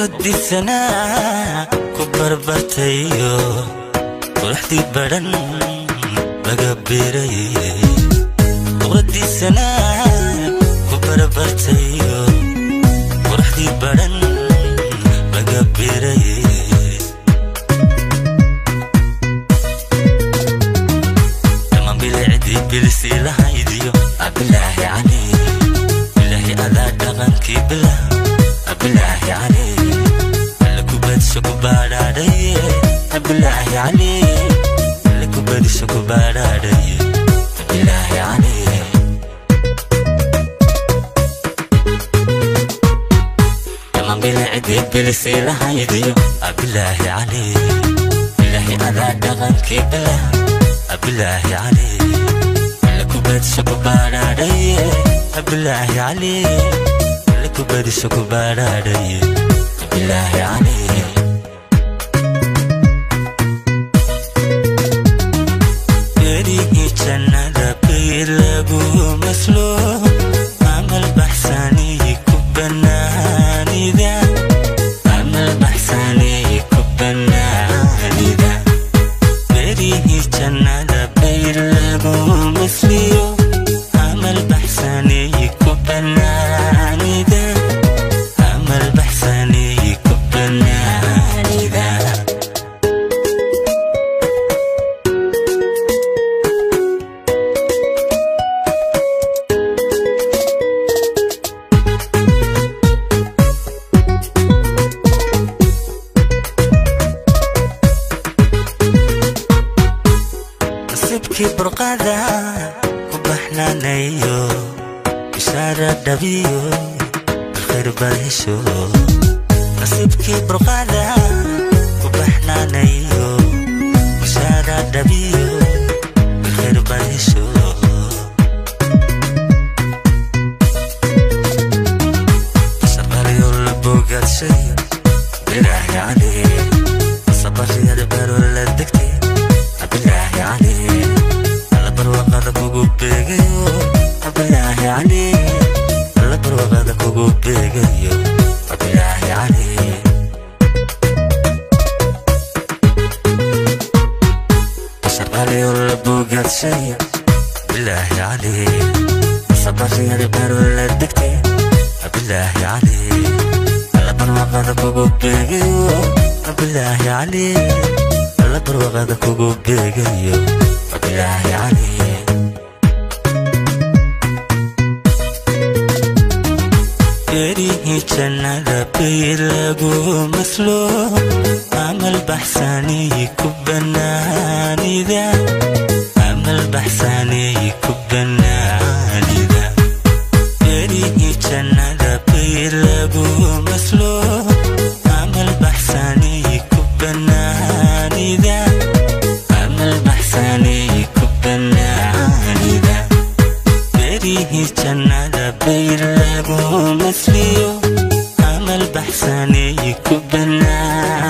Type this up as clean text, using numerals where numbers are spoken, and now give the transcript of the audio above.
Boqoradiisana ku barbartayo quruxdii badhan laga beeray. Boqoradiisana ku barbartayo quruxdii badhan laga beeray. Dhammaan bilicdii bilisii lahaydiyo abilaahi caley, bilaahi adaa dhaqankii bila abilaahi caley, alla ku badsho ku baadhaadhaye abilaahi caley, alla ku badsho ku baadhaadhaye abilaahi caley. Dhammaan bilicdii bilisii lahaydiyo abilaahi caley, bilaahi adaa dhaqankii bila abilaahi caley, alla ku badsho ku baadhaadhaye abilaahi caley, alla ku badsho ku baadhaadhaye abilaahi caley. Berihii jannada bayr lagu maslo amal baxsaniyi ku bannaanida, amal baxsaniyi ku bannaanida. Berihii jannada bayr lagu masliyo amal baxsaniyi ku bannaanida, amal baxsaniyi ku bannaanida. Nasiibkii burqada ku baxnaanayo bishaara dhabiyo bilkhayr baad hesho. Nasiibkii burqada ku baxnaanayo bishaara dhabiyo bilkhayr baad hesho. Shaqaliyo la bogaadshay bilaahi caley, sabariyada baro la degtay abilaahi caley, alla barwaqada kugu beegayo abilaahi caley, alla barwaqada kugu beegayo abilaahi caley. Shaqaliyo la bogaadshay bilaahi caley, sabariyada baro la degtay abilaahi caley, alla barwaqada kugu beegayo abilaahi caley, alla barwaqada kugu beegayo abilaahi caley. Berihii jannada bayr lagu maslo amal baxsaniyi ku bannaanida, amal baxsaniyi ku bannaanida. Berihii jannada bayr lagu maslo amal baxsaniyi ku bannaanida, amal baxsaniyi ku bannaanida. Berihii jannada bayr lagu masliyo amal baxsaniyi ku bannaanida.